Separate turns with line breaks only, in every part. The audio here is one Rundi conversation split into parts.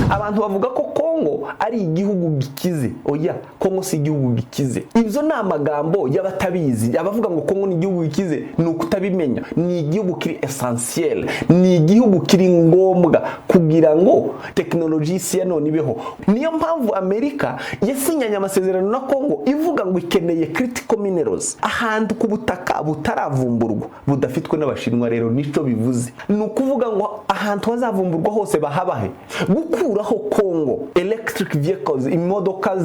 Abantu bavuga ko Kongo ari igihugu gikize. Oya, Kongo si igihugu gikize. Ibyo ni amagambo y'abatabizi. Abavuga ngo Kongo ni igihugu gikize ni ukutabimenya. Ni igihugu kiri essentiel, ni igihugu kiri ngombwa kugira ngo tekinoloji y'isi ya none ibeho. Niyo mpamvu Amerika yasinyanye amasezerano na Kongo ivuga ngo ikeneye critical minerals, ahantu ku butaka butaravumburwa, budafitwe n'Abashinwa. Rero nico bivuze, ni ukuvuga ngo ahantu hazavumburwa hose bahabahe. Gukuraho Kongo, electric vehicles, imodoka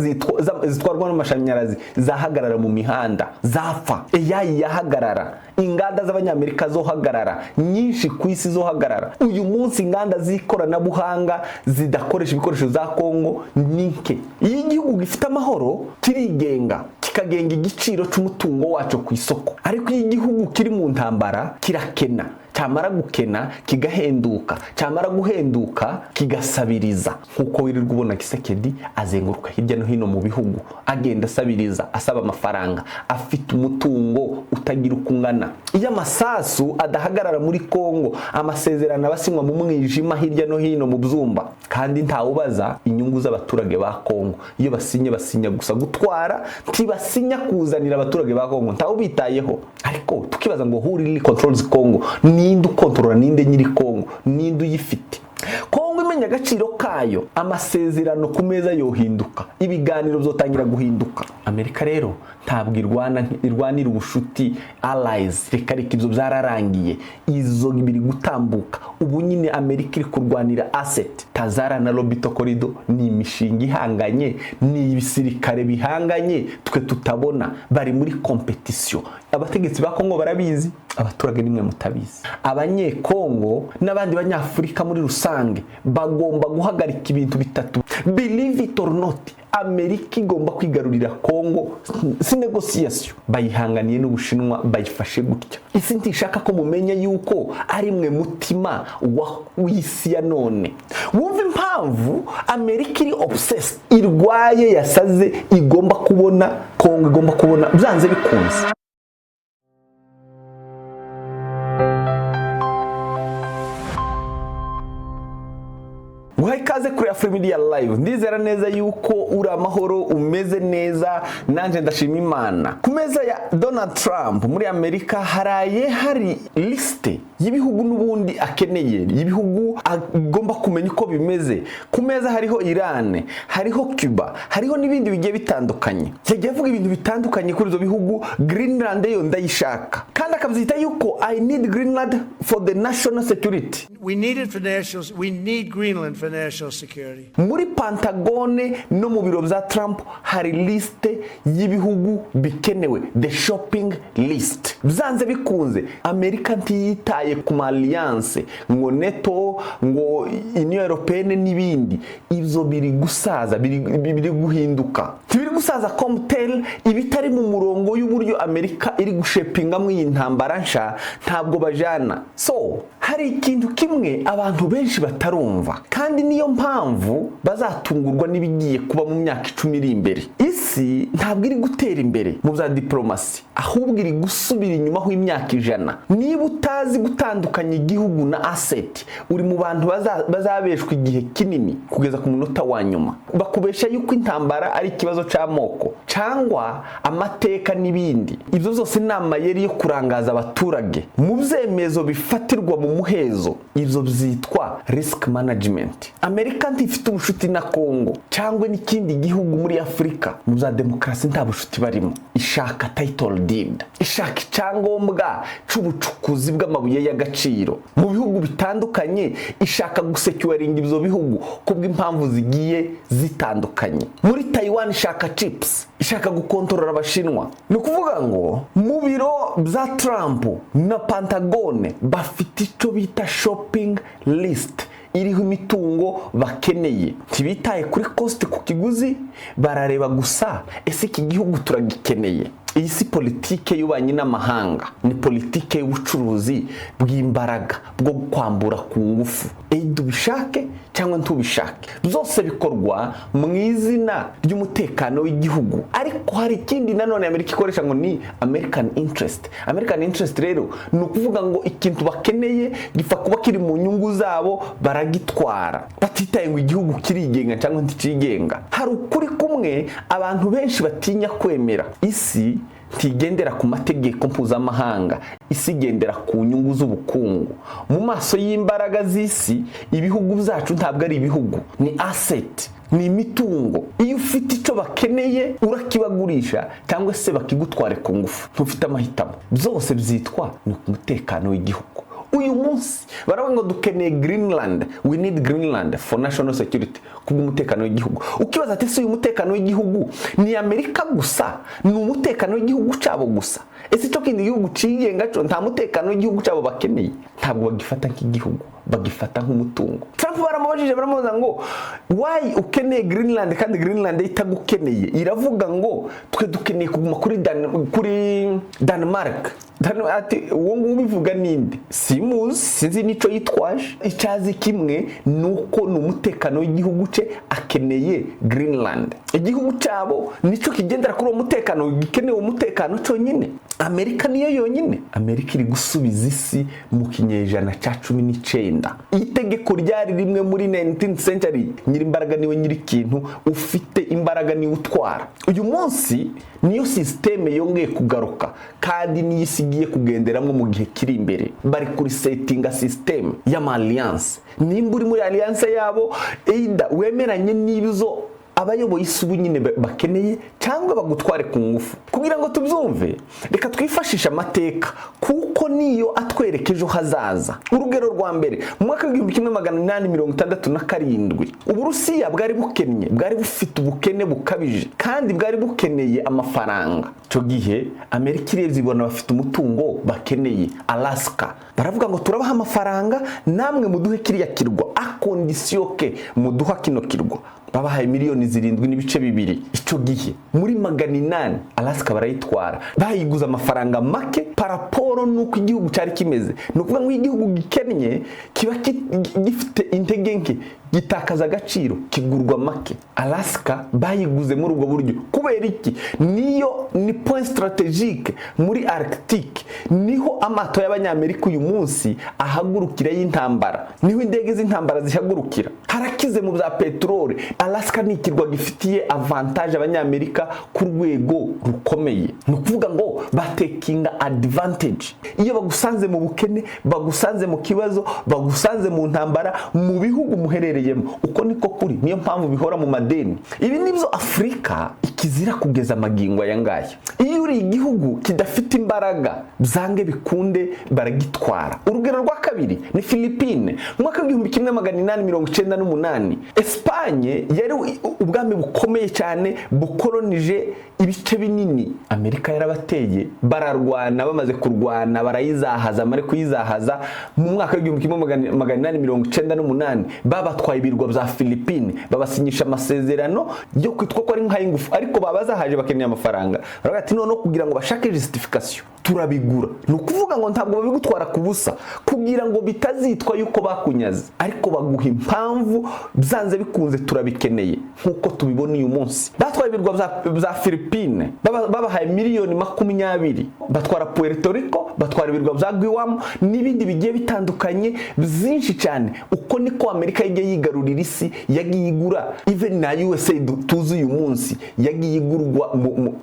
zitwarwa n'amashanyarazi zahagarara mu mihanda, zapfa. AI yahagarara, inganda z'Abanyamerika zohagarara, nyinshi ku isi zohagarara. Uyu munsi inganda z'ikoranabuhanga zidakoresha ibikoresho za Kongo ni nke. Iyo igihugu gifite amahoro kirigenga, kikagenga igiciro cy'umutungo wacyo ku isoko. Ariko iyo igihugu kiri mu ntambara kirakena, cyamara gukena kigahenduka, cyamara guhenduka kigasabiriza, nk'uko wirirwa ubona Tshisekedi azenguruka hirya no hino mu bihugu, agenda asabiriza, asaba amafaranga, afite umutungo utagira uko ungana. Iyo amasasu adahagarara muri Kongo, amasezerano aba asinywa mu mwijima hirya no hino mu byumba, kandi ntawubaza inyungu z'abaturage ba Kongo. Iyo basinye, basinya gusa gutwara, ntibasinya kuzanira abaturage ba Kongo, ntawubitayeho. Ariko tukibaza ngo who really controls Congo? Ninde ukontorora? Ninde nyiri Kongo? Ninde uyifite? Kongo imenya agaciro kayo, amasezerano ku meza yohinduka, ibiganiro byotangira guhinduka. Amerika rero ntabwo irwana, irwanira ubushuti, allies. Reka reka, ibyo byararangiye, izo biri gutambuka. Ubu nyine Amerika iri kurwanira asset. Tazara na Lobito Corridor ni imishinga ihanganye, ni ibisirikare bihanganye twe tutabona. Bari muri competition. Abategetsi ba Kongo barabizi, abaturage nimwe mutabizi. Abanyekongo n'abandi Banyafurika muri rusange bagomba guhagarika ibintu bitatu. Believe it or not, Amerika igomba kwigarurira Kongo, si négociation. Bayihanganiye n'Ubushinwa, bayifashe gutya. Isi ntishaka ko mumenya yuko ari mwe mutima w'isi ya none. Wumva impamvu Amerika iri obsessed, irwaye, yasaze, igomba kubona Kongo, igomba kubona byanze bikunze. Guha ikaze kuri Afrimedia Live. Ndizera neza yuko uri amahoro, umeze neza, nanjye ndashima Imana. Ku meza ya Donald Trump muri Amerika haraye hari liste y'ibihugu n'ubundi akeneye, y'ibihugu agomba kumenya uko bimeze. Ku meza hariho Iran, hariho Cuba, hariho n'ibindi bigiye bitandukanye. Yagiye avuga ibintu bitandukanye kuri ibyo bihugu. Greenland yo ndayishaka, kandi akabyita yuko "I need Greenland for the national security."
We need Greenland for national security.
Muri Pentagone no mu biro bya Trump hari liste y'ibihugu bikenewe, the shopping list. Byanze bikunze Amerika ntiyitaye ku ma alliance, ngo NATO, ngo Union Européenne n'ibindi. Ibyo biri gusaza, biri guhinduka, ntibiri gusaza comtel. Ibitari mu murongo y'uburyo Amerika iri gushepingamo iyi ntambara nsha, ntabwo bajana. So hari ikintu kimwe abantu benshi batarumva, kandi niyo mpamvu bazatungurwa n'ibigiye kuba mu myaka 10 iri imbere. Isi ntabwo iri gutera imbere mu bya diplomasi, ahubwo iri gusubira inyuma ho imyaka 100. Niba utazi gutandukanya igihugu na asset, uri mu bantu bazabeshwa igihe kinini kugeza ku munota wa nyuma. Bakubesha yuko intambara ari ikibazo cy'amoko cyangwa amateka n'ibindi. Ibyo byose ni amayeri yo kurangaza abaturage mu byemezo bifatirwa mu muhezo. Ibyo byitwa risk management. Amerika ntifite ubucuti na Kongo cyangwa n'ikindi gihugu muri Afurika. Mu bya demokarasi nta bucuti barimo. Ishaka title deed, ishaka icyangombwa cy'ubucukuzi bw'amabuye y'agaciro mu bihugu bitandukanye, ishaka gusecuringa ibyo bihugu kubw'impamvu zigiye zitandukanye. Muri Taiwan ishaka chips, ishaka gukontorora Abashinwa. Ni ukuvuga ngo mu biro bya Trump na Pentagone bafite icyo bita shopping list iriho imitungo bakeneye. Ntibitaye kuri cost, ku kiguzi, barareba gusa: ese iki gihugu turagikeneye? Iyi si politike y'ububanyi n'amahanga, ni politike y'ubucuruzi bw'imbaraga, bwo kwambura ku ngufu, either ubishake cyangwa ntubishake. Byose bikorwa mu izina ry'umutekano w'igihugu. Ariko hari ikindi nanone Amerika ikoresha ngo ni American interest. American interest rero ni ukuvuga ngo ikintu bakeneye gipfa kuba kiri mu nyungu zabo, baragitwara batitaye ngo igihugu kirigenga cyangwa ntikigenga. Hari ukuri kumwe abantu benshi batinya kwemera: isi ntigendera ku mategeko mpuzamahanga, isi igendera ku nyungu z'ubukungu. Mu maso y'imbaraga z'isi, ibihugu byacu ntabwo ari ibihugu, ni asset, ni imitungo. Iyo ufite icyo bakeneye, urakibagurisha cyangwa se bakigutware ku ngufu. Ntufite amahitamo. Byose byitwa ni umutekano w'igihugu. Uyu munsi baravuga ngo dukeneye Greenland, we need Greenland for national security, kubw'umutekano w'igihugu. Ukibaza ati: "Ese uyu mutekano w'igihugu ni Amerika gusa? Ni umutekano w'igihugu cyabo gusa? Ese icyo kindi gihugu cigenga cyo nta mutekano w'igihugu cyabo bakeneye?" Ntabwo bagifata nk'igihugu, bagifata nk'umutungo. Trump baramubajije, baramubaza ngo: "Why ukeneye Greenland kandi Greenland itagukeneye?" Iravuga ngo: "Twe dukeneye kuguma kuri Denmark." Ati: "Uwo nguwo ubivuga ninde? Simuzi, sinzi n'icyo yitwaje." Icyazi kimwe ni uko ni umutekano w'igihugu cye, akeneye Greenland. Igihugu cyabo nicyo kigendera kuri uwo mutekano, gikeneye uwo mutekano cyonyine. Amerika niyo yonyine. Amerika iri gusubiza isi mu kinyejana cya 19. Itegeko ryari rimwe muri 19th century: nyiri imbaraga niwe nyiri ikintu, ufite imbaraga niwe utwara. Uyu munsi niyo système yongeye kugaruka, kandi niyo isi igiye kugenderamo mu gihe kiri imbere. Bari kuri settinga système y'ama alliance. Nimba uri muri alliance yabo, either wemeranye n'ibizo abayoboye isi ubu nyine bakeneye, cyangwa bagutware ku ngufu. Kugira ngo tubyumve, reka twifashishe amateka, kuko niyo atwereka ejo hazaza. Urugero rwa mbere: mu mwaka w'1867, Uburusiya bwari bukennye, bwari bufite ubukene bukabije, kandi bwari bukeneye amafaranga. Icyo gihe Amerika irebye ibona bafite umutungo bakeneye, Alaska. Baravuga ngo: "Turabaha amafaranga, namwe muduhe kiriya kirwa, à condition que muduha kino kirwa." Babahaye miliyoni 7.2 icyo gihe muri 800. Alaska barayitwara, bayiguze amafaranga make par rapport n'uko igihugu cyari kimeze. Ni ukuvuga ngo iyo igihugu gikennye, kiba gifite intege nke, gitakaza agaciro, kigurwa make. Alaska bayiguze muri ubwo buryo. Kubera iki? Niyo ni point stratégique muri Arctique, niho amato y'Abanyamerika uyu munsi ahagurukira y'intambara, niho indege z'intambara zihagurukira. Harakize mu bya peteroli. Alaska ni ikirwa gifitiye avantage Abanyamerika ku rwego rukomeye. Ni ukuvuga ngo batakinga advantage iyo bagusanze mu bukene, bagusanze mu kibazo, bagusanze mu ntambara mu bihugu muherereyemo. Uko niko kuri, niyo mpamvu bihora mu madeni. Ibi nibyo Afurika ikizira kugeza amagingo aya ngaya. Iyo uri igihugu kidafite imbaraga, byange bikunde baragitwara. Urugero rwa kabiri ni Philippine. Mu mwaka w'1898, Espanye yari ubwami bukomeye cyane, bukoronije ibice binini. Amerika yarabateye, bararwana. Bamaze kurwana barayizahaza. Amare kuyizahaza, mu mwaka w'1898 babatwaye ibirwa bya Philippine, babasinyisha amasezerano yo kwitwa ko ari nk'ay'ingufu, ariko babazahaje, bakeneye amafaranga. Baravuga ati: "Noneho kugira ngo bashake justification, turabigura." Ni ukuvuga ngo ntabwo babigutwara ku busa, kugira ngo bitazitwa yuko bakunyaze, ariko baguha impamvu, byanze bikunze turabikeneye. Nk'uko tubibona uyu munsi, batwaye ibirwa bya Philippine, babahaye miliyoni 20, batwara Puerto Rico, batwara ibirwa bya Guam n'ibindi bigiye bitandukanye byinshi cyane. Uko niko Amerika yagiye yigarurira isi, yagiye igura even na USA tuzi uyu munsi, yagiye igurwa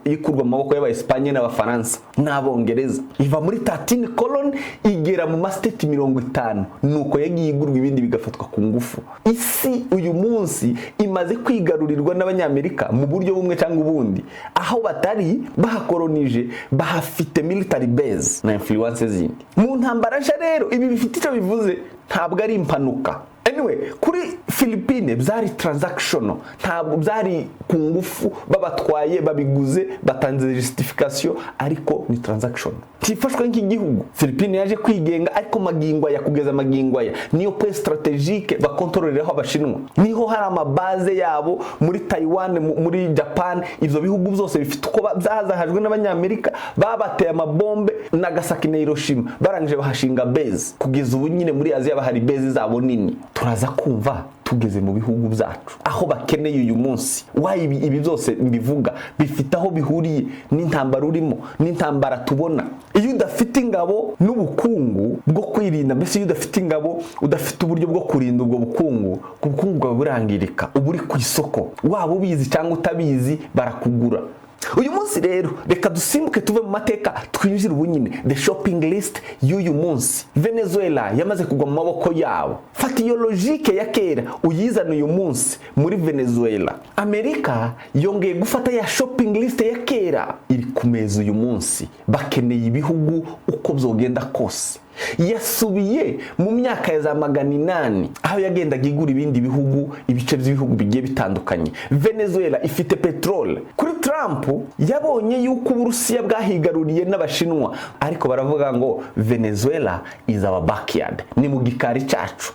ikurwa mu maboko y'Abaespanye n'Abafaransa n'Abongereza, iva muri 13 colony igera mu ma state 50. Nuko yagiye igurwa, ibindi bigafatwa ku ngufu. Isi uyu munsi imaze kwigarurirwa n'Abanyamerika mu buryo bumwe cyangwa ubundi. Aho batari bahakoronije, bahafite military base na influence zindi mu ntambara nshya. Rero ibi bifite icyo bivuze, ntabwo ari impanuka. Anyway, kuri Philippine byari transactional, ntabwo byari ku ngufu. Babatwaye, babiguze, batanze justification, ariko ni transaction, tifashwe nk'igihugu. Philippine yaje kwigenga, ariko magingo aya, kugeza magingo aya, niyo point stratégique bakontororeraho Abashinwa. Niho hari amabaze yabo muri Taiwan, muri Japan. Ivyo bihugu byose bifite uko byazahajwe n'Abanyamerika. Babateye amabombe Nagasaki na Hiroshima, barangije bahashinga base. Kugeza ubu nyine muri Aziya bahari base zabo nini. Turaza kumva tugeze mu bihugu byacu aho bakeneye uyu munsi. Why ibi byose mbivuga? Bifite aho bihuriye n'intambara urimo, n'intambara tubona. Iyo udafite ingabo n'ubukungu bwo kwirinda, mbese iyo udafite ingabo, udafite uburyo bwo kurinda ubwo bukungu, ubukungu bwawe burangirika. Uba uri ku isoko, waba ubizi cyangwa utabizi, barakugura. Uyu munsi rero reka dusimbuke tuve mu mateka, twinjire ubu nyine the shopping list y'uyu munsi. Venezuela yamaze kugwa mu maboko yabo. Fata iyo logique ya kera uyizane uyu munsi muri Venezuela. Amerika yongeye gufata ya shopping list ya kera, iri ku meza uyu munsi. Bakeneye ibihugu uko byogenda kose. Yasubiye mu myaka ya za 800, aho yagendaga igura ibindi bihugu, ibice by'ibihugu bigiye bitandukanye. Venezuela ifite peteroli. Kuri Trump, yabonye yuko Uburusiya bwahigaruriye n'Abashinwa, ariko baravuga ngo "Venezuela is our backyard", ni mu gikari cyacu.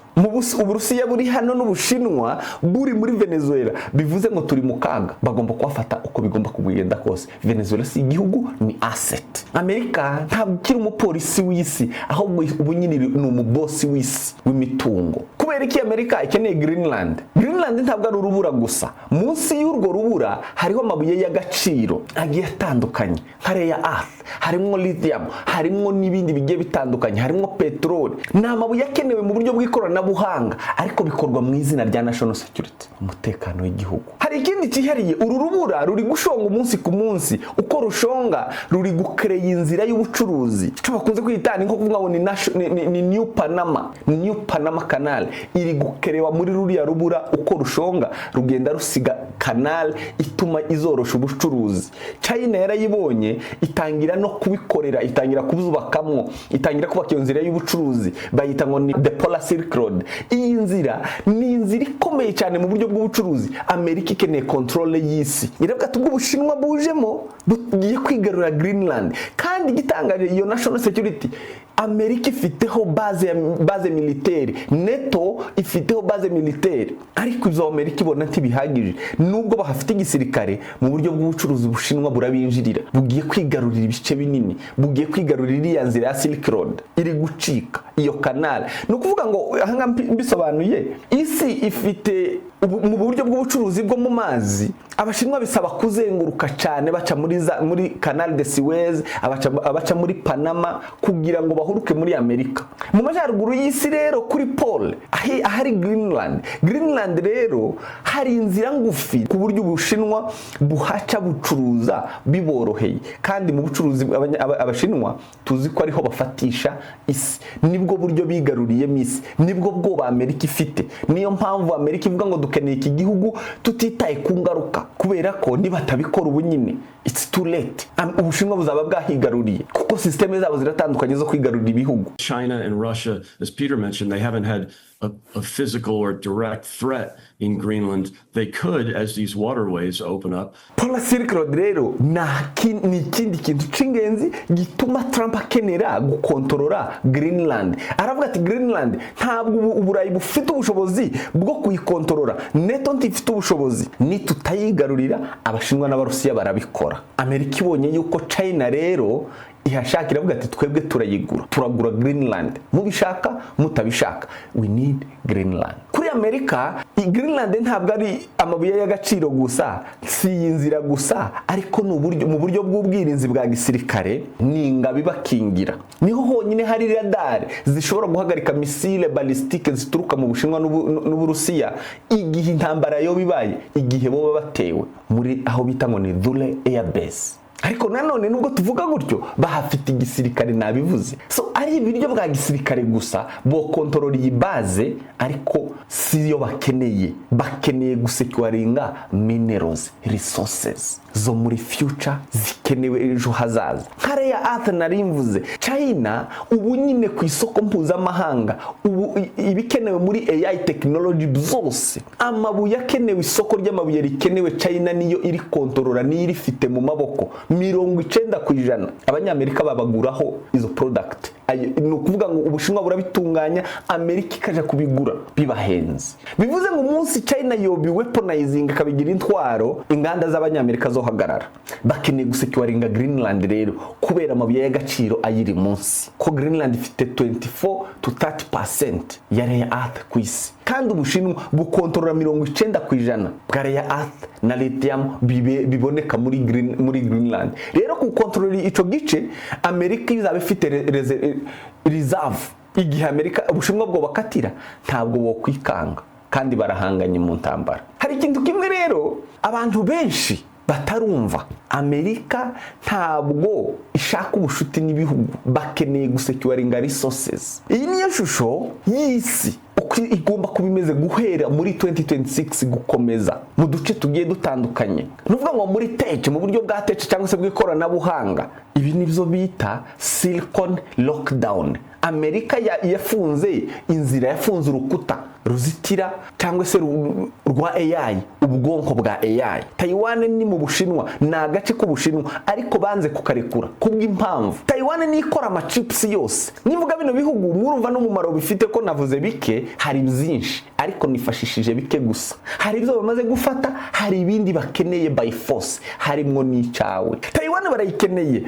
Uburusiya buri hano n'Ubushinwa buri muri Venezuela, bivuze ngo turi mu kaga. Bagomba kuhafata uko bigomba kugenda kose. Venezuela si igihugu, ni asset. Amerika ntabwo ikiri umupolisi w'isi, ahubwo ubu nyine ni umubosi w'isi w'imitungo. Kubera iki Amerika ikeneye Greenland? Greenland ntabwo ari urubura gusa. Munsi y'urwo rubura hariho amabuye y'agaciro agiye atandukanye, nka rare earth, harimo lithium, harimo n'ibindi bigiye bitandukanye, harimo peteroli. Ni amabuye akenewe mu buryo bw'ikoranabuhanga, ariko bikorwa mu izina rya national security, umutekano w'igihugu. Hari ikindi cyihariye: uru rubura ruri gushonga umunsi ku munsi. Uko rushonga, ruri gukereya inzira y'ubucuruzi, icyo bakunze kwita ni nko kuvuga ngo ni New Panama, New Panama Canal iri gukerewa muri ruriya rubura. Uko rushonga, rugenda rusiga canal ituma izorosha ubucuruzi. China yarayibonye, itangira no kubikorera, itangira kubyubakamwo, itangira kubaka iyo nzira y'ubucuruzi, bayita ngo ni the Polar Silk Road. Iyi nzira ni inzira ikomeye cyane mu buryo bw'ubucuruzi. Amerika ikeneye contrôle y'isi. Iravuga ati ubwo Ubushinwa bujemo, bugiye kwigarura Greenland. Kandi igitangaje, iyo national security, Amerika ifiteho base ya base militaire, NATO ifiteho base militaire, ariko ibyo Amerika ibona ntibihagije. Nubwo bahafite igisirikare, mu buryo bw'ubucuruzi Ubushinwa burabinjirira, bugiye kwigarurira ibice binini, bugiye kwigarurira iriya nzira ya Silk Road iri gucika, iyo canal. Ni ukuvuga ngo ahangaha mbisobanuye, isi ifite mu buryo bw'ubucuruzi bwo mu mazi, Abashinwa bisaba kuzenguruka cyane, baca muri Canal de Suez, abaca muri Panama kugira ngo bahuruke muri Amerika. Mu majyaruguru y'isi rero, kuri pole ahari Greenland. Greenland rero hari inzira ngufi, ku buryo Ubushinwa buhaca bucuruza biboroheye. Kandi mu bucuruzi Abashinwa tuzi ko ariho bafatisha isi, nibwo buryo bigaruriyemo isi, nibwo bwoba Amerika ifite. Niyo mpamvu Amerika ivuga ngo dukeneye iki gihugu tutitaye ku ngaruka, kubera ko nibatabikora ubu nyine, it's too late. Ubushinwa buzaba bwahigaruriye, kuko système zabo ziratandukanye zo kwigarurira ibihugu.
China and Russia, as Peter mentioned, they haven't had a physical or direct threat in Greenland. They could, as these waterways open up.
Polar Silk Road rero ni ikindi kintu cy'ingenzi gituma Trump akenera gukontorora Greenland. Aravuga ati Greenland ntabwo Uburayi bufite ubushobozi bwo kuyikontorora, NATO ntifite ubushobozi, nitutayigarurira Abashinwa n'Abarusiya barabikora. Amerika ibonye yuko China rero ihashakira, avuga ati twebwe turayigura, turagura Greenland, mubishaka mutabishaka, we need Greenland. Kuri Amerika, Greenland ntabwo ari amabuye y'agaciro gusa, si iyi nzira gusa, ariko ni uburyo mu buryo bw'ubwirinzi bwa gisirikare, ni ingabo ibakingira. Niho honyine hari radar zishobora guhagarika missile balistique zituruka mu Bushinwa n'Uburusiya igihe intambara yoba ibaye, igihe boba batewe muri aho bita ngo ni Thule Air Base. Ariko nanone nubwo tuvuga gutyo, bahafite igisirikare, nabivuze. So ari ibiryo bwa gisirikare gusa bokontorora iyi base, ariko siyo bakeneye. Bakeneye gusecuringa minerals, resources zo muri future zikenewe ejo hazaza, nka rare earth nari mvuze. China ubu nyine ku isoko mpuzamahanga, ubu ibikenewe muri AI technology byose, amabuye akenewe, isoko ry'amabuye rikenewe, China niyo iri kontorora, niyo irifite mu maboko. 90% Abanyamerika babaguraho izo product. Ni ukuvuga ngo Ubushinwa burabitunganya, Amerika ikaja kubigura bibahenze. Bivuze ngo umunsi China yobi weaponizing, ikabigira intwaro, inganda z'Abanyamerika zohagarara. Bakeneye gusecuringa Greenland rero kubera amabuye y'agaciro ayiri munsi, ko Greenland ifite 24 to 30% ya rare earth ku isi, kandi Ubushinwa bukontorora 90% bwa rare earth na lithium biboneka muri Greenland. Rero kukontorora ico gice, Amerika izaba ifite reserve. Igihe Amerika, Ubushinwa bwo bakatira, ntabwo bokwikanga, kandi barahanganye mu ntambara. Hari ikintu kimwe rero abantu benshi batarumva: Amerika ntabwo ishaka ubushuti n'ibihugu, bakeneye gusecuringa resources. Iyi niyo shusho y'isi uko igomba kuba imeze guhera muri 2026 gukomeza mu duce tugiye dutandukanye. Ni ukuvuga ngo muri tech, mu buryo bwa tech cyangwa se bw'ikoranabuhanga, ibi nibyo bita silicon lockdown. Amerika yafunze inzira, yafunze urukuta ruzitira cyangwa se rwa AI, ubwonko bwa AI. Taiwan ni mu Bushinwa, ni agace k'Ubushinwa, ariko banze kukarekura kubw'impamvu. Taiwan ni ikora amachips yose. Nivuga bino bihugu, murumva n'umumaro bifite, ko navuze bike, hari byinshi ariko nifashishije bike gusa. Hari ibyo bamaze gufata, hari ibindi bakeneye by force, harimwo n'icawe. Taiwan barayikeneye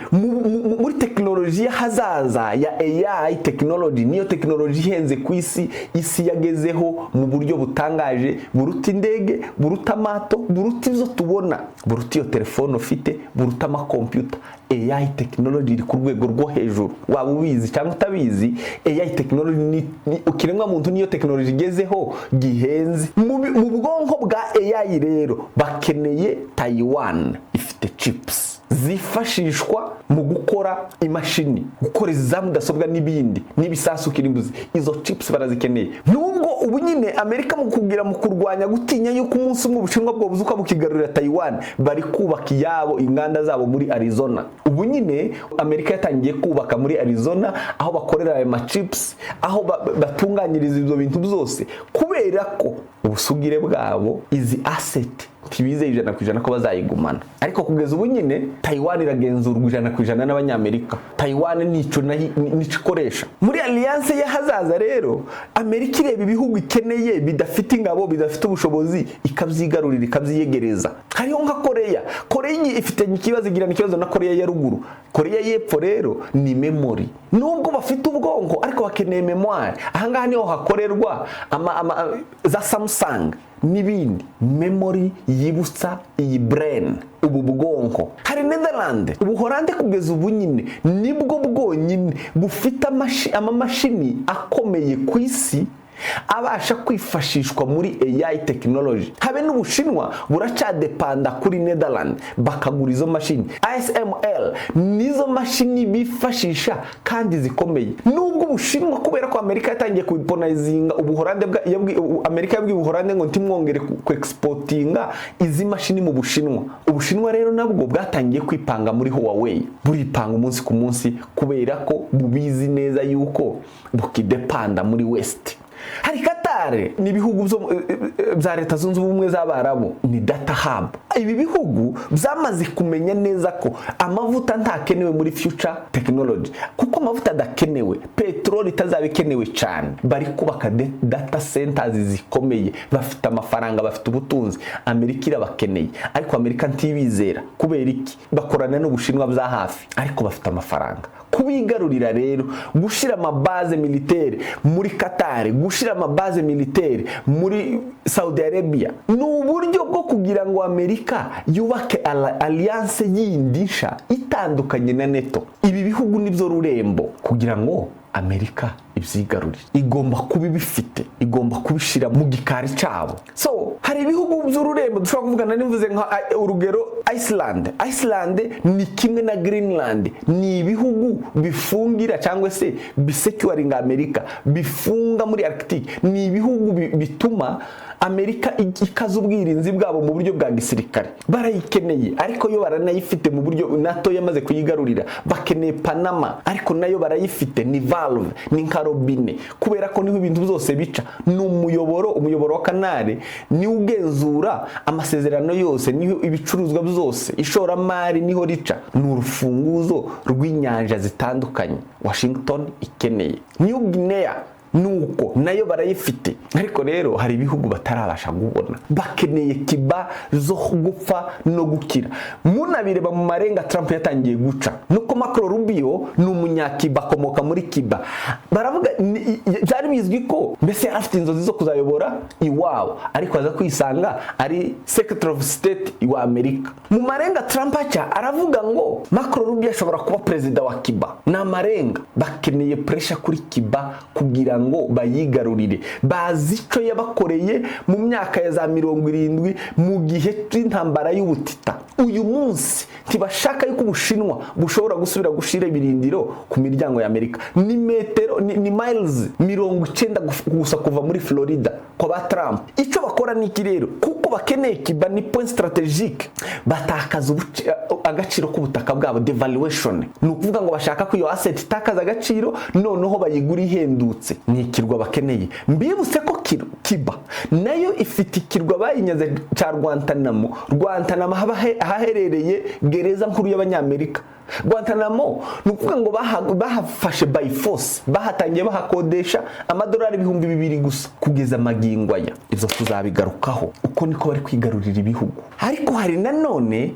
muri tekinoloji y'ahazaza ya AI technology. Niyo tekinoloji ihenze ku isi, isi yagezeho mu buryo butangaje, buruta indege, buruta amato, buruta ibyo tubona, buruta iyo telefone ufite, buruta amakompiyuta. AI technology iri ku rwego rwo hejuru, waba ubizi cyangwa utabizi. AI technology ni ikiremwa muntu, niyo tekinoloji igezeho gihenze mu bwonko bwa AI. Rero bakeneye Taiwan, ifite chips zifashishwa mu gukora imashini, gukora za mudasobwa n'ibindi n'ibisasu kirimbuzi. Izo chips barazikeneye. Nubwo ubu nyine Amerika mu kugira mu kurwanya gutinya yuko umunsi umwe Ubushinwa bwo buzuka bukigarurira Taiwan, bari kubaka iyabo, inganda zabo muri Arizona. Ubu nyine Amerika yatangiye kubaka muri Arizona aho bakorera ayo machips, aho batunganyiriza ibyo bintu byose, kubera ko ubusugire bwabo, izi asset, ntibizeye 100% ko bazayigumana. Ariko kugeza ubu nyine Taiwan iragenzurwa 100% n'Abanyamerika. Taiwan nico nico ikoresha muri alliance y'ahazaza. Rero Amerika ireba ibihugu ikeneye bidafite ingabo, bidafite ubushobozi, ikabyigarurira, ikabyiyegereza. Hariho nka Koreya. Koreya ifite ikibazo, igirana ikibazo na Koreya ya Ruguru. Koreya y'Epfo rero ni memory. Nubwo bafite ubwonko, ariko bakeneye mémoire. Ahangaha niho hakorerwa za Samsung n'ibindi, memory yibutsa iyi brain, ubu bwonko. Hari Netherland, Ubuholande. Kugeza ubu nyine nibwo bwonyine bufite amamashini akomeye ku isi abasha kwifashishwa muri AI technology. Habe n'Ubushinwa buracadepanda kuri Netherland, bakagura izo mashini. ASML nizo mashini bifashisha kandi zikomeye. Nubwo Ubushinwa, kubera ko Amerika yatangiye kuweaponizinga Ubuholande, Amerika yabwiye Ubuholande ngo ntimwongere ku exportinga izi mashini mu Bushinwa. Ubushinwa rero nabwo bwatangiye kwipanga muri Huawei, buripanga umunsi ku munsi, kubera ko bubizi neza yuko bukidepanda muri West. Hari Qatar, ni ibihugu bya Leta Zunze Ubumwe z'Abarabu, ni data hub. Ibi bihugu byamaze kumenya neza ko amavuta ntakenewe muri future technology. Kuko amavuta adakenewe, peteroli itazaba ikenewe cyane, bari kubaka data centers zikomeye. Bafite amafaranga, bafite ubutunzi, Amerika irabakeneye, ariko Amerika ntibizera. Kubera iki? Bakorana n'Ubushinwa bya hafi, ariko bafite amafaranga. Kubigarurira rero, gushyira amabase militaire muri Qatar, gushyira amabase militaire muri Saudi Arabia, ni uburyo bwo kugira ngo Amerika yubake alliance yindi nsha itandukanye na NATO. Ibi bihugu nibyo rurembo kugira ngo Amerika ibyigarurire. Igomba kuba ibifite, igomba kubishyira mu gikari cyabo. So hari ibihugu by'ururembo dushobora kuvugana, nivuze nka urugero Iceland. Iceland ni kimwe na Greenland, ni ibihugu bifungira cyangwa se bisecuringa Amerika, bifunga muri Arctic. Ni ibihugu bituma Amerika ikaza ubwirinzi bwabo mu buryo bwa gisirikare. Barayikeneye, ariko yo baranayifite mu buryo NATO yamaze kuyigarurira. Bakeneye Panama, ariko nayo barayifite. Ni valve, ni nka robine, kubera ko niho ibintu byose bica. Ni umuyoboro wa Canal, niwo ugenzura amasezerano yose, niho ibicuruzwa byose, ishoramari niho rica. Ni urufunguzo rw'inyanja zitandukanye Washington ikeneye. New Guinea nuko nayo barayifite, ariko rero hari ibihugu batarabasha kubona. Bakeneye Cuba zo gupfa no gukira. Munabireba mu marenga Trump yatangiye guca, nuko Marco Rubio ni umunyakiba, akomoka muri Cuba. Baravuga byari bizwi ko mbese yari afite inzozi zo kuzayobora iwabo, ariko aza kwisanga ari Secretary of State wa Amerika. Mu marenga Trump aca aravuga ngo Marco Rubio ashobora kuba perezida wa Cuba. Ni amarenga. Bakeneye pressure kuri Cuba kugira ngo bayigarurire. Bazi icyo yabakoreye mu myaka ya za 70 mu gihe cy'intambara y'ubutita. Uyu munsi ntibashaka yuko Ubushinwa bushobora gusubira gushira ibirindiro ku miryango ya Amerika. Ni metero ni miles 90 gusa kuva muri Florida kwa ba Trump. Icyo bakora ni iki rero? Kuko bakeneye Cuba, ni point stratégique, batakaza agaciro k'ubutaka bwabo, devaluation. Ni ukuvuga ngo bashaka ko iyo asset itakaza agaciro, noneho bayigura ihendutse. Ni ikirwa bakeneye. Mbibutse ko Cuba nayo ifite ikirwa bayinyaze cya Guantanamo. Guantanamo haba ahaherereye gereza nkuru y'Abanyamerika. Guantanamo, ni ukuvuga ngo bahafashe by force, bahatangiye bahakodesha amadolari 2000 gusa kugeza magingo aya. Ibyo tuzabigarukaho. Uko niko bari kwigarurira ibihugu. Ariko hari nanone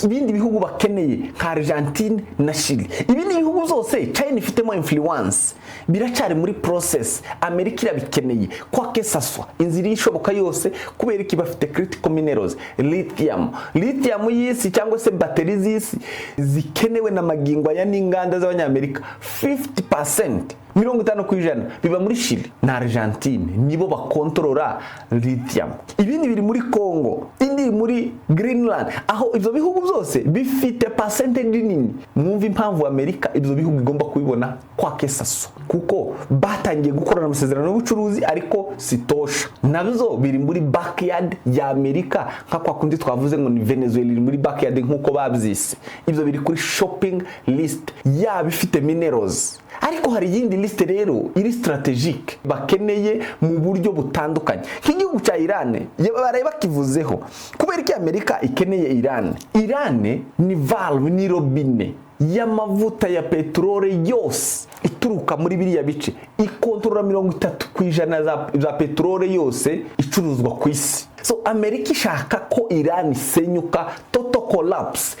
ibindi bihugu bakeneye nka Argentine na Chile. Ibindi bihugu byose China ifitemo influence, biracyari muri process. Amerika irabikeneye kwa kesaswa inzira ishoboka yose. Kubera iki? Bafite critical minerals, lithium. Lithium y'isi cyangwa se bateri z'isi zikenewe na magingo aya n'inganda z'Abanyamerika, 50%, 50%, biba muri Chile na Argentine, nibo bakontorora lithium. Ibindi biri muri Congo, indi iri muri Greenland, aho ibyo bihugu byose bifite percentage nini. Mwumva impamvu Amerika ibyo bihugu igomba kubibona kwa kesaso, kuko batangiye gukorana amasezerano y'ubucuruzi, ariko sitosha. Nabyo biri muri backyard ya Amerika, nka kwa kundi twavuze ngo ni Venezuela iri muri backyard nk'uko babyise. Ibyo biri kuri shopping list yaba ifite minerals. Ariko hari iyindi liste rero iri stratégique bakeneye mu buryo butandukanye, nk'igihugu cya Iran. Baraye bakivuzeho. Kubera ko Amerika ikeneye Iran, Iran ni valve, ni robine y'amavuta ya peteroli yose ituruka muri biriya bice. Ikontorora 30% za peteroli yose icuruzwa ku isi. So Amerika ishaka ko Iran isenyuka, total collapse.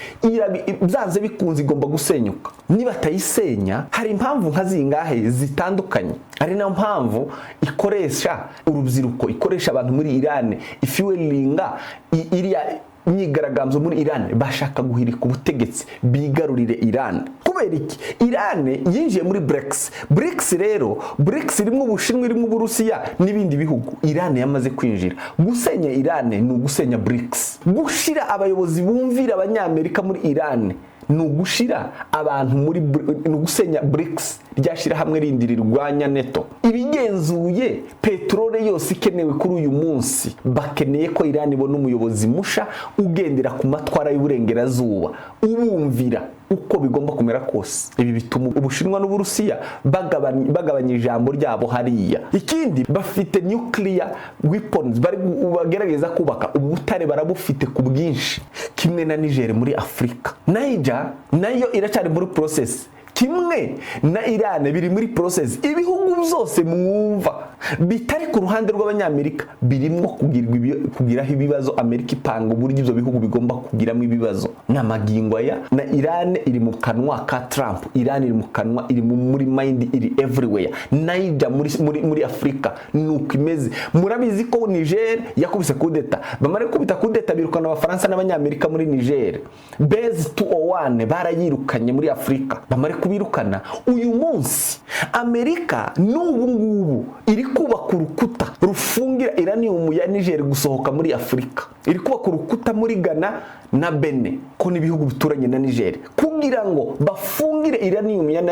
Byanze bikunze igomba gusenyuka. Niba atayisenya, hari impamvu nka zingahe zitandukanye, ari nayo mpamvu ikoresha urubyiruko, ikoresha abantu muri Iran, ifuelinga iriya myigaragambyo muri Iran. Bashaka guhirika ubutegetsi, bigarurire Iran. Kubera iki? Iran yinjiye muri BRICS. BRICS rero, BRICS irimo Ubushinwa, irimo Uburusiya n'ibindi bihugu. Iran yamaze kwinjira. Gusenya Iran ni ugusenya BRICS. Gushira abayobozi bumvira Abanyamerika muri Iran ni ugushira abantu muri ni ugusenya BRICS, rya hamwe rindi rirwanya NATO ibigenzuye peteroli yose ikenewe kuri uyu munsi. Bakeneye ko Iran ibona umuyobozi musha ugendera ku matwara y'uburengerazuba, ubumvira uko bigomba kumera kose. Ibi bituma Ubushinwa n'Uburusiya bagabanya ijambo ryabo hariya. Ikindi, bafite nuclear weapons bari bagerageza kubaka. Ubutare barabufite ku bwinshi, kimwe na Niger muri Afurika. Niger nayo iracyari muri process, kimwe na Iran biri muri process. Ibihugu byose mwumva bitari ku ruhande rw'Abanyamerika birimo kugiraho ibibazo. Amerika ipanga uburyo ibyo bihugu bigomba kugiramo ibibazo. Ni amagingo aya na Iran iri mu kanwa ka Trump. Iran iri mu kanwa, iri muri mind, iri everywhere. Niger muri Afurika ni uko imeze. Murabizi ko Niger yakubise kudeta. Bamara gukubita kudeta, birukana Abafaransa n'Abanyamerika muri Niger. Base 201 barayirukanye muri Afurika. Bamare Kubirukana uyu munsi, Amerika n'ubu ngubu iri kubaka urukuta rufungira uranium ya Niger gusohoka muri Afurika. Iri kubaka urukuta muri Ghana na Benin, ko n'ibihugu bituranye na Niger, kugira ngo bafungire uranium ya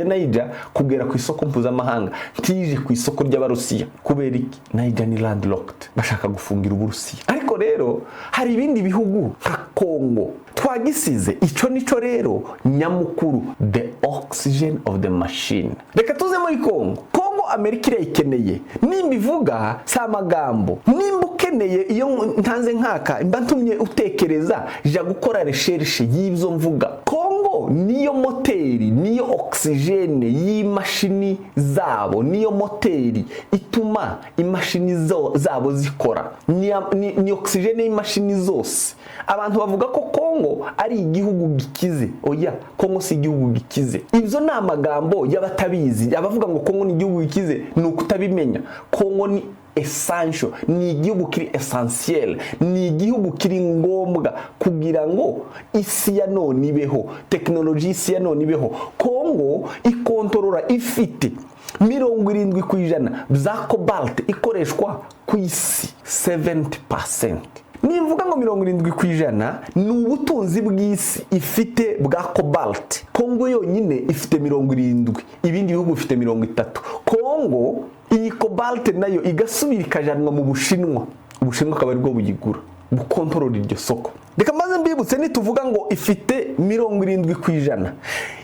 Niger kugera ku isoko mpuzamahanga, ntije ku isoko ry'Abarusiya. Kubera iki? Niger ni landlocked, bashaka gufungira Uburusiya. Ariko rero hari ibindi bihugu nka Congo twagisize. Ico nico rero nyamukuru, the oxygen of the machine. Reka tuze muri Congo. Congo Amerika irayikeneye. Nimba ivuga si amagambo, nimba ukeneye iyo ntanze nkaka mba ntumye utekereza, jya gukora recherche y'ibyo mvuga. Congo niyo moteri, niyo oxygène y'imashini zabo, niyo moteri ituma imashini zabo zikora, ni oxygène y'imashini zose. Abantu bavuga ko Congo ari igihugu gikize. Oya, Congo si igihugu gikize. Ibyo ni amagambo y'abatabizi. Abavuga ngo Congo ni igihugu gikize ni ukutabimenya. Congo ni essential, ni igihugu kiri essentiel, ni igihugu kiri ngombwa kugira ngo isi ya none ibeho, tekinoloji y'isi ya none ibeho. Congo ikontorora, ifite 70% bya cobalt ikoreshwa ku isi. 70%, nimvuga ngo 70% ni ubutunzi bw'isi ifite bwa cobalt. Kongo yonyine ifite 70, ibindi bihugu bifite 30. Kongo iyi cobalt nayo igasubira ikajanwa mu Bushinwa, Ubushinwa akaba aribwo buyigura, bukontorora iryo soko. Reka maze mbibutse, nituvuga ngo ifite 70%,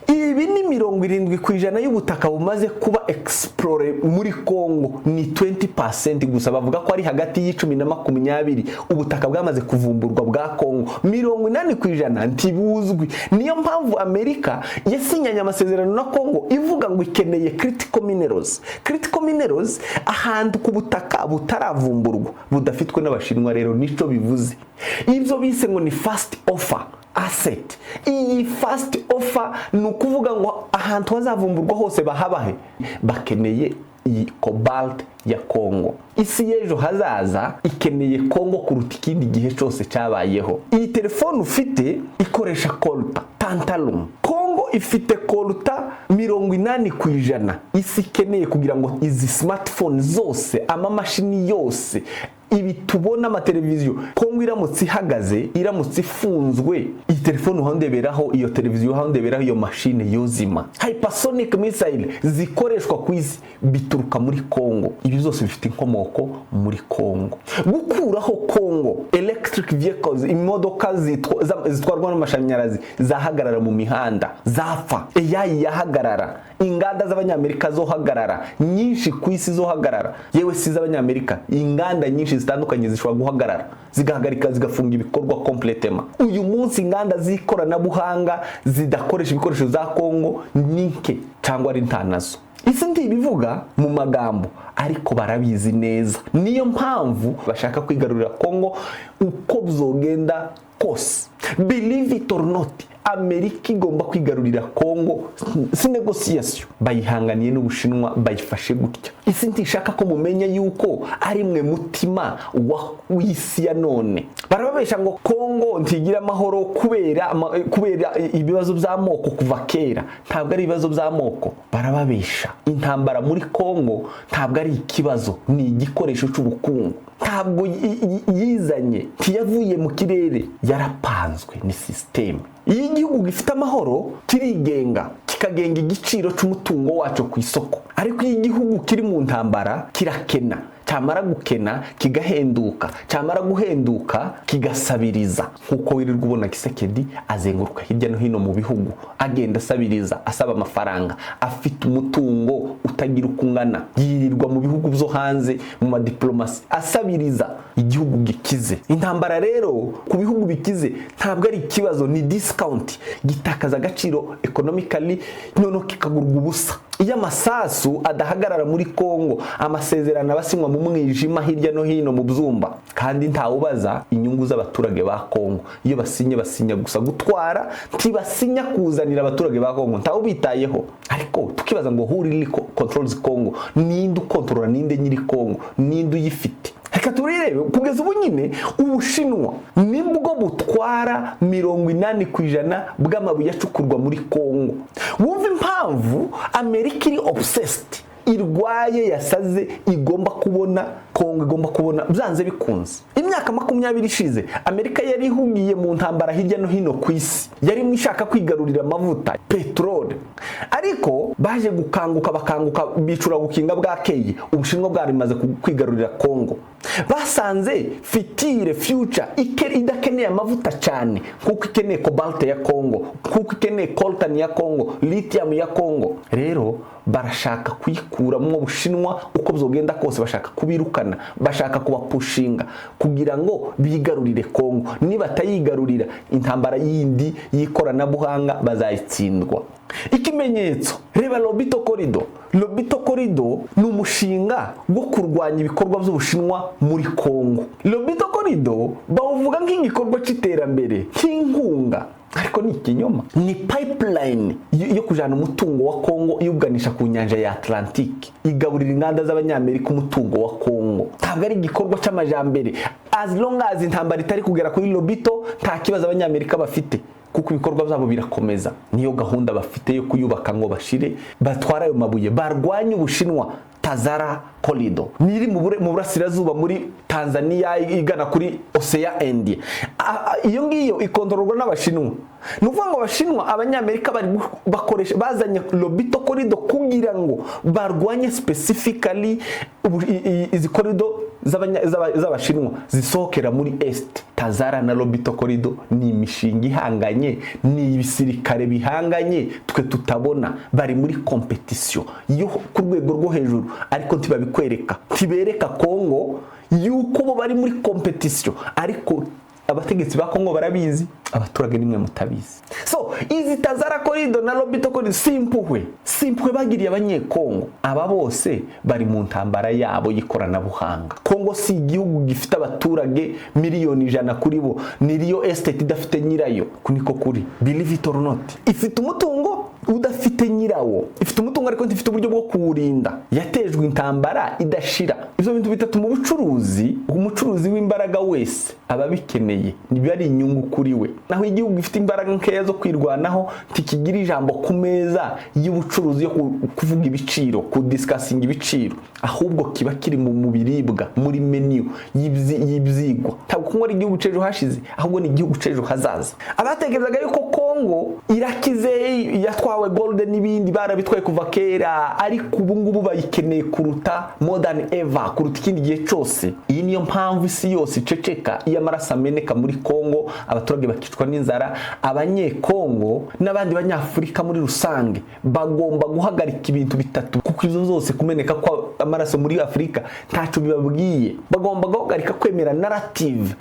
ibi ni 70% y'ubutaka bumaze kuba explore muri Congo, ni 20% gusa. Bavuga ko ari hagati y'10 na 20 ubutaka bwamaze kuvumburwa bwa Congo, 80% ntibuzwi. Niyo mpamvu Amerika yasinyanye amasezerano na Congo ivuga ngo ikeneye critical minerals. Critical minerals, ahantu ku butaka butaravumburwa, budafitwe n'Abashinwa. Rero nico bivuze ibyo bise ngo ni first offer asset. Iyi first offer ni ukuvuga ngo ahantu hazavumburwa hose bahabahe, bakeneye iyi cobalt ya Congo. Isi y'ejo hazaza ikeneye Congo kuruta ikindi gihe cyose cyabayeho. Iyi telefone ufite ikoresha coltan, tantalum. Congo ifite coltan 80% isi ikeneye kugira ngo izi smartphone zose, amamashini yose, ibi tubona, amateleviziyo. Kongo iramutse ihagaze, iramutse ifunzwe, iyi telefone uhandeberaho, iyo televiziyo uhandeberaho, iyo mashine yozima. Hypersonic missile zikoreshwa ku isi bituruka muri Kongo. Ibi byose bifite inkomoko muri Kongo. Gukuraho Kongo, electric vehicles, imodoka zitwarwa n'amashanyarazi zahagarara mu mihanda, zapfa. AI yahagarara, inganda z'Abanyamerika zohagarara, nyinshi ku isi zohagarara. Yewe si iz'Abanyamerika, inganda nyinshi zitandukanye zishobora guhagarara, zigahagarika, zigafunga ibikorwa complètement. Uyu munsi inganda z'ikoranabuhanga zidakoresha ibikoresho za Kongo ni nke cyangwa ari nta nazo. Isi ntibivuga mu magambo, ariko barabizi neza. Niyo mpamvu bashaka kwigarurira Kongo uko byogenda kose. Believe it or not, Amerika igomba kwigarurira Kongo, si négociation. Bayihanganiye n'Ubushinwa, bayifashe gutya. Isi ntishaka ko mumenya yuko ari mwe mutima w'isi ya none. Barababesha ngo Kongo ntigira amahoro kubera ibibazo by'amoko kuva kera. Ntabwo ari ibibazo by'amoko, barababesha. Intambara muri Kongo ntabwo ari ikibazo, ni igikoresho cy'ubukungu. Ntabwo yizanye, ntiyavuye mu kirere, yarapanzwe, ni système. Iyo igihugu gifite amahoro kirigenga, kikagenga igiciro cy'umutungo wacyo ku isoko. Ariko iyo igihugu kiri mu ntambara kirakena, cyamara gukena kigahenduka, cyamara guhenduka kigasabiriza, nk'uko wirirwa ubona Tshisekedi azenguruka hirya no hino mu bihugu, agenda asabiriza, asaba amafaranga, afite umutungo utagira uko ungana. Yirirwa mu bihugu byo hanze mu madiplomasi asabiriza, igihugu gikize. Intambara rero ku bihugu bikize ntabwo ari ikibazo, ni discount, gitakaza agaciro economically, noneho kikagurwa ubusa. Iyo amasasu adahagarara muri Kongo, amasezerano aba asinywa mu mwijima hirya no hino mu byumba, kandi ntawubaza inyungu z'abaturage ba Kongo. Iyo basinye, basinya gusa gutwara, ntibasinya kuzanira abaturage ba Kongo, ntawubitayeho. Ariko tukibaza ngo who really controls Congo? Ninde ukontorora? Ninde nyiri Kongo? Ninde uyifite? Reka Reka turirebe. Kugeza ubu nyine Ubushinwa nibwo butwara 80% bw'amabuye acukurwa muri Kongo. Wumva impamvu Amerika iri obsessed, irwaye, yasaze, igomba kubona Kongo, igomba kubona byanze bikunze. Imyaka 20 ishize Amerika yari ihugiye mu ntambara hirya no hino ku isi, yarimo ishaka kwigarurira amavuta, peteroli. Ariko baje gukanguka, bakanguka bicura gukinga bwakeye, Ubushinwa bwarimaze kwigarurira Kongo. Basanze fitire future idakeneye amavuta cyane kuko ikeneye cobalt ya Kongo, kuko ikeneye coltan ya Kongo, lithium ya Kongo. Rero barashaka kuyikuramo Bushinwa uko byogenda kose, bashaka kubirukana, bashaka kubapushinga kugira ngo bigarurire Kongo. Nibatayigarurira, intambara yindi y'ikoranabuhanga bazayitsindwa. Ikimenyetso, reba Lobito Corridor. Lobito Corridor ni umushinga wo kurwanya ibikorwa by'Ubushinwa muri Kongo. Lobito Corridor bawuvuga nk'igikorwa cy'iterambere, nk'inkunga, ariko ni ikinyoma. Ni pipeline yo kujana umutungo wa Kongo iwuganisha ku nyanja ya Atlantique, igaburira inganda z'Abanyamerika umutungo wa Kongo. Ntabwo ari igikorwa cy'amajambere. As long as intambara itari kugera kuri Lobito, nta kibazo Abanyamerika bafite, kuko ibikorwa byabo birakomeza. Niyo gahunda bafite yo kuyubaka ngo bashire batware ayo mabuye, barwanye Ubushinwa. Tazara Corridor niri mu burasirazuba muri Tanzania, igana kuri Océan Indien. Iyo ngiyo ikontororwa n'Abashinwa. Ni ukuvuga ngo Abashinwa, Abanyamerika bari bakoresha, bazanye Lobito Corridor kugira ngo barwanye specifically izi corridor z'Abashinwa zisohokera muri Est. Tazara na Lobito Corridor ni imishinga ihanganye, ni ibisirikare bihanganye twe tutabona. Bari muri competition yo ku rwego rwo hejuru, ariko ntibabikwereka, ntibereka Kongo yuko bo bari muri competition. Ariko abategetsi ba Kongo barabizi, abaturage nimwe mutabizi. So izi Tazara Corridor na Lobito Corridor si impuhwe, si impuhwe bagiriye Abanyekongo. Aba bose bari mu ntambara yabo y'ikoranabuhanga. Kongo si igihugu gifite abaturage miliyoni 100 kuri bo, ni real estate idafite nyirayo. Ku niko kuri, believe it or not. Ifite umutungo udafite nyirawo, ifite umutungo ariko ntifite uburyo bwo kuwurinda, yatejwe intambara idashira. Ibyo bintu bitatu mu bucuruzi, umucuruzi w'imbaraga wese aba abikeneye, niba ari inyungu kuri we. Naho igihugu gifite imbaraga nkeya zo kwirwanaho ntikigira ijambo ku meza y'ubucuruzi yo kuvuga ibiciro, kudiscussinga ibiciro, ahubwo kiba kiri mu biribwa, muri menu y'ibyigwa. Ntabwo Kongo ari igihugu c'ejo hashize, ahubwo ni igihugu c'ejo hazaza. Abatekerezaga yuko Kongo irakize, yatwawe gold n'ibindi, barabitwaye kuva kera, ariko ubu ngubu bayikeneye kuruta more than ever, kuruta ikindi gihe cyose. Iyi niyo mpamvu isi yose iceceka iyo amaraso ameneka muri Kongo, abaturage bakicwa n'inzara. Abanyekongo n'abandi Banyafurika muri rusange bagomba guhagarika ibintu bitatu, kuko ibyo zose kumeneka kw'amaraso muri Afurika ntacyo bibabwiye. Bagomba guhagarika kwemera narrative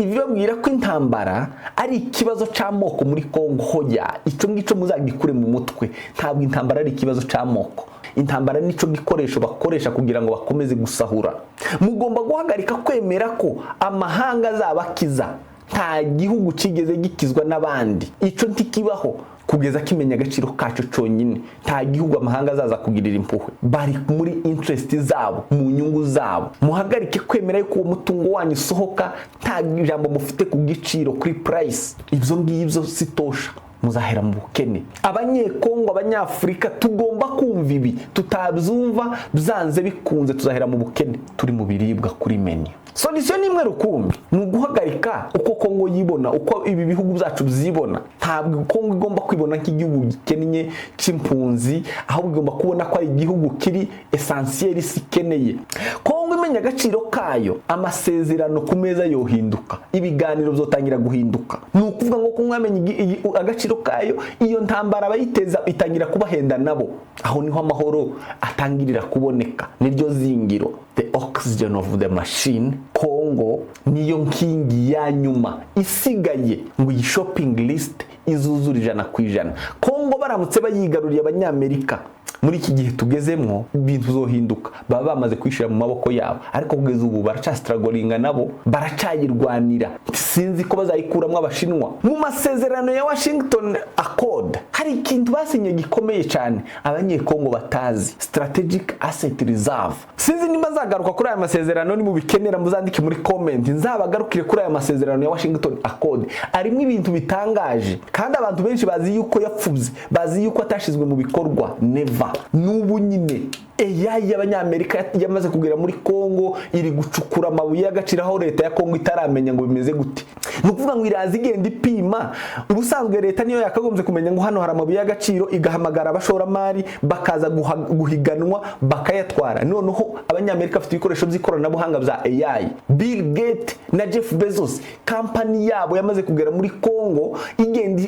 ibabwira ko intambara ari ikibazo cy'amoko muri Kongo. Hoya, icyo ngicyo muzagikure mu mutwe. Ntabwo intambara ari ikibazo cy'amoko. Intambara nicyo gikoresho bakoresha kugira ngo bakomeze gusahura. Mugomba guhagarika kwemera ko amahanga azabakiza. Nta gihugu kigeze gikizwa n'abandi, icyo ntikibaho. Kugeza kimenya agaciro kacyo cyonyine, nta gihugu amahanga azaza kugirira impuhwe. Bari muri interest zabo, mu nyungu zabo. Muhagarike kwemera yuko uwo mutungo wanyu usohoka nta jambo mufite ku giciro, kuri price. Ibyo ngibyo sitosha, muzahera mu bukene. Abanyekongo, Abanyafurika, tugomba kumva ibi. Tutabyumva, byanze bikunze tuzahera mu bukene, turi mu biribwa kuri menu. Solution ni imwe rukumbi, ni uguhagarika uko Kongo yibona, uko ibi bihugu byacu byibona. Ntabwo Kongo igomba kwibona nk'igihugu gikennye cy'impunzi, ahubwo igomba kubona ko ari igihugu kiri essentiel, isi ikeneye. Kongo imenya agaciro kayo, amasezerano ku meza yohinduka, ibiganiro byotangira guhinduka. Ni ukuvuga ngo Kongo yamenye agaciro kayo, iyo ntambara abayiteza itangira kubahenda nabo. Aho niho amahoro atangirira kuboneka, niryo zingiro, the oxygen of the machine. Kongo niyo nkingi ya nyuma isigaye ngo iyi shopping list izuzura 100%. Kongo baramutse bayigaruriye Abanyamerika, Muri iki gihe tugezemwo, ibintu bizohinduka, baba bamaze kwishyira mu maboko yabo, ariko kugeza ubu baracastrugglinga, nabo baracayirwanira. Sinzi ko bazayikuramo Abashinwa. Mu masezerano ya Washington Accord hari ikintu basinye gikomeye cyane Abanyekongo batazi: Strategic Asset Reserve. Sinzi niba nzagaruka kuri aya masezerano. Nimubikenera muzandike muri comment, nzabagarukire kuri aya masezerano ya Washington Accord. Arimo ibintu bitangaje, kandi abantu benshi bazi yuko yapfubye, bazi yuko atashizwe mu bikorwa. Never. N'ubu nyine AI y'Abanyamerika yamaze kugera muri Kongo, iri gucukura amabuye y'agaciro aho leta ya Kongo itaramenya ngo bimeze gute. Ni ukuvuga ngo iraza igenda ipima. Ubusanzwe leta niyo yakagombye kumenya ngo hano hari amabuye y'agaciro, igahamagara abashoramari bakaza guhiganwa bakayatwara. Noneho Abanyamerika bafite ibikoresho by'ikoranabuhanga bya AI. Bill Gates na Jeff Bezos, kampani yabo yamaze kugera muri Kongo, igenda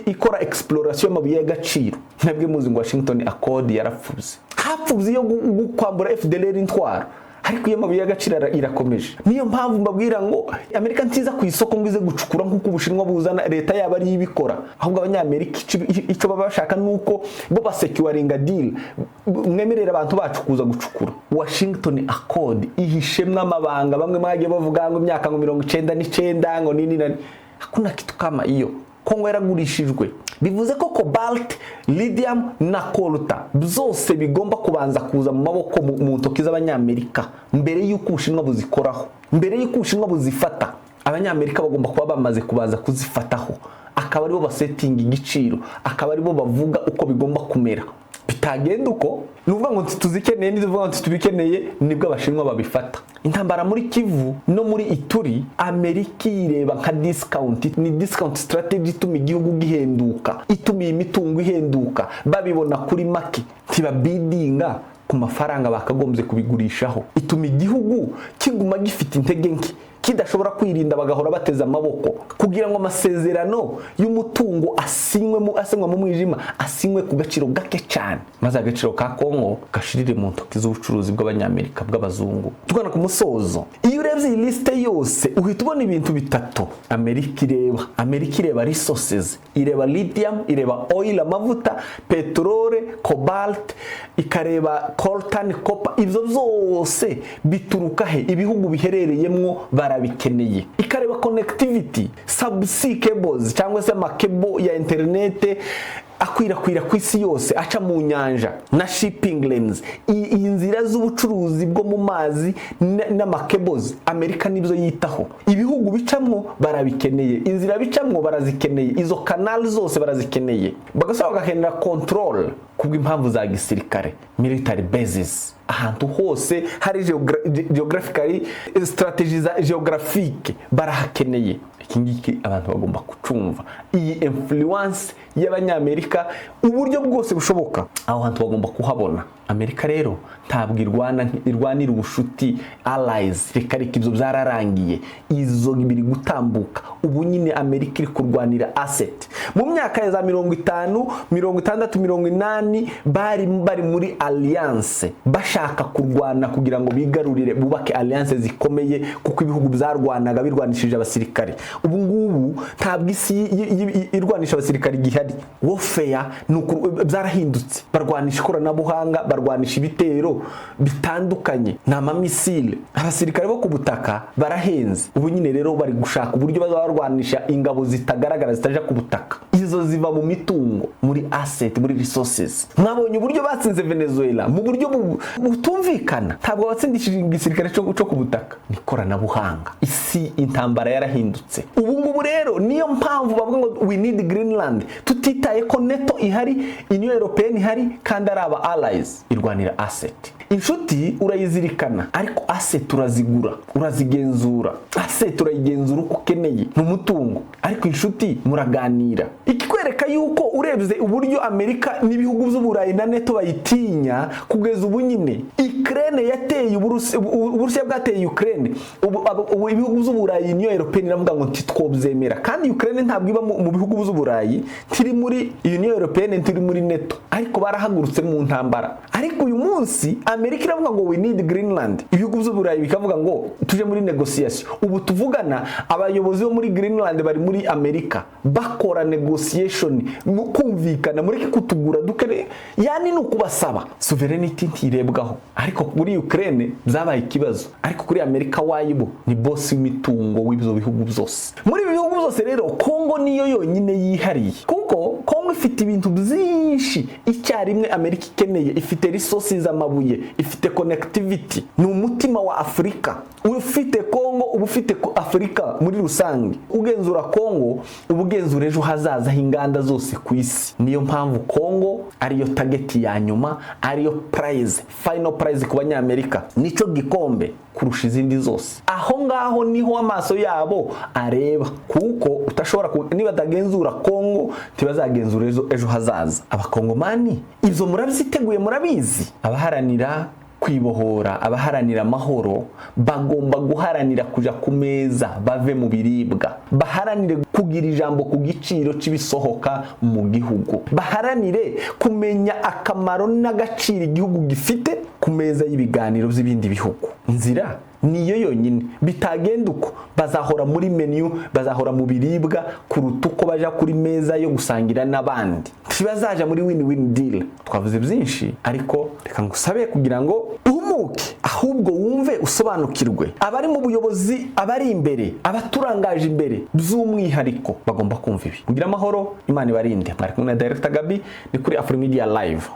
ikora exploration y'amabuye y'agaciro. Mwebwe muzi ngo Washington Accord yarapfuze. Hapfuze iyo kwambura FDLR intwaro, ariko iyo amabuye y'agaciro irakomeje. Niyo mpamvu mbabwira ngo Amerika ntiza ku isoko ngo ize gucukura nk'uko Ubushinwa buzana, leta yabo ariyo ibikora. Ahubwo Abanyamerika icyo baba bashaka ni uko bo basecuringa deal, mwemerera abantu bacu kuza gucukura. Washington Accord ihishemwo amabanga. Bamwe mwagiye bavuga ngo imyaka ngo 99 ngo nini na hakuna kitu kama iyo. Kongo yaragurishijwe. Bivuze ko cobalt, lithium na coltan byose bigomba kubanza kuza mu maboko, mu ntoki z'Abanyamerika mbere y'uko Ubushinwa buzikoraho. Mbere y'uko Ubushinwa buzifata, Abanyamerika bagomba kuba bamaze kubanza kuzifataho, akaba aribo basettinga igiciro, akaba aribo bavuga uko bigomba kumera. Bitagenda uko, ni ukuvuga ngo tuzikeneye, nituvuga ngo tubikeneye, nibwo Abashinwa babifata. Intambara muri Kivu no muri Ituri, Amerika iyireba nka discount. Ni discount strategy ituma igihugu gihenduka, ituma iyi mitungo ihenduka, babibona kuri make, ntibabiddinga ku mafaranga bakagombye kubigurishaho. Ituma igihugu kiguma gifite intege nke, kidashobora kwirinda, bagahora bateze amaboko kugira ngo amasezerano y'umutungo asinywe mu asinywa mu mwijima, asinywe ku gaciro gake cyane, maze agaciro ka Kongo gashirire mu ntoki z'ubucuruzi bw'Abanyamerika, bw'abazungu. Tugana ku musozo, iyo urebye iyi liste yose uhita ubona ibintu bitatu Amerika ireba. Amerika ireba resources, ireba lithium, ireba oil, amavuta, peterole, cobalt, ikareba coltan, copper. Ibyo byose bituruka he? Ibihugu biherereyemwo barabikeneye. Ikareba connectivity, subsea cables cyangwa se amacable ya interinete akwirakwira ku isi yose aca mu nyanja, na shipping lanes, iyi nzira z'ubucuruzi bwo mu mazi n'amacables. Amerika nibyo yitaho. Ibihugu bicamwo barabikeneye, inzira bicamwo barazikeneye, izo canal zose barazikeneye. Bagasaba, bagakenera control kubw'impamvu za gisirikare, military bases ahantu hose hari geographically strategy za géographique barahakeneye. Iki ngiki abantu bagomba kucumva, iyi influence y'Abanyamerika uburyo bwose bushoboka, aho hantu bagomba kuhabona. Amerika rero ntabwo irwana, irwanira ubushuti, allies. Reka reka, ibyo byararangiye, izo biri gutambuka. Ubu nyine Amerika iri kurwanira asset. Mu myaka ya za 50, 60, 80 bari bari muri alliance, bashaka kurwana kugira ngo bigarurire, bubake alliance zikomeye, kuko ibihugu byarwanaga birwanishije abasirikare. Ubu ngubu ntabwo isi irwanisha abasirikare igihari. Warfare ni byarahindutse, barwanisha ikoranabuhanga, barwanisha ibitero bitandukanye, ni amamissile. Abasirikare bo ku butaka barahenze. Ubu nyine rero bari gushaka uburyo bazaba barwanisha ingabo zitagaragara, zitaja ku butaka. Izo ziva mu mitungo, muri asset, muri resources. Mwabonye uburyo batsinze Venezuela mu buryo butumvikana. Ntabwo batsindishije igisirikare cyo ku butaka, ni ikoranabuhanga. Isi, intambara yarahindutse. Ubu ngubu rero niyo mpamvu bavuga ngo "We need Greenland", tutitaye ko NATO ihari, Union Européenne ihari, kandi ari aba allies. Irwanira asset. Inshuti urayizirikana, ariko asset urazigura, urazigenzura. Asset urayigenzura uko ukeneye, ni umutungo, ariko inshuti muraganira. Ikikwereka yuko urebye uburyo Amerika n'ibihugu by'Uburayi na NATO bayitinya kugeza ubu nyine, Ukraine yateye Uburusiya bwateye Ukraine. Ubu ibihugu by'Uburayi, Union Européenne iravuga ngo ntitwobyemera. Kandi Ukraine ntabwo iba mu bihugu by'Uburayi, ntiri muri Union Européenne, ntiri muri NATO, ariko barahagurutse mu ntambara. Ariko uyu munsi Amerika iravuga ngo "We need Greenland", ibihugu by'Uburayi bikavuga ngo tuje muri negotiation. Ubu tuvugana, abayobozi bo muri Greenland bari muri Amerika bakora negotiation mu kumvikana, mureke kutugura dukere. Yani ni ukubasaba sovereignty ntirebwaho. Ariko kuri Ukraine byabaye ikibazo, ariko kuri Amerika wayibo ni boss w'imitungo w'ibyo bihugu byose. Muri ibi bihugu byose rero, Kongo niyo yonyine yihariye, kuko Kongo ifite ibintu byinshi icyarimwe Amerika ikeneye. Ifite resources, amabuye, ifite connectivity, ni umutima wa Afurika. Ufite Kongo uba ufite Afurika muri rusange. Ugenzura Kongo uba ugenzura ejo hazaza h'inganda zose ku isi. Niyo mpamvu Kongo ariyo target ya nyuma, ariyo prize, final prize ku Banyamerika, nicyo gikombe kurusha izindi zose. Aho ngaho niho amaso yabo areba, kuko utashobora niba batagenzura Kongo ntibazagenzura ejo hazaza. Abakongomani, ibyo murabyiteguye, murabizi. Abaharanira kwibohora, abaharanira amahoro bagomba guharanira kuja ku meza, bave mu biribwa, baharanire kugira ijambo ku giciro cy'ibisohoka mu gihugu, baharanire kumenya akamaro n'agaciro igihugu gifite ku meza y'ibiganiro by'ibindi bihugu. Inzira niyo yonyine. Bitagenda uko, bazahora muri menu, bazahora mu biribwa kuruta uko baja kuri meza yo gusangira n'abandi. Ntibazaja muri win win deal. Twavuze byinshi, ariko reka ngusabe kugira ngo uhumuke, ahubwo wumve, usobanukirwe. Abari mu buyobozi, abari imbere, abaturangaje imbere by'umwihariko bagomba kumva ibi. Kugira amahoro, Imana ibarinde. Mwari kumwe na Director Gabi, ni kuri Afromedia Live.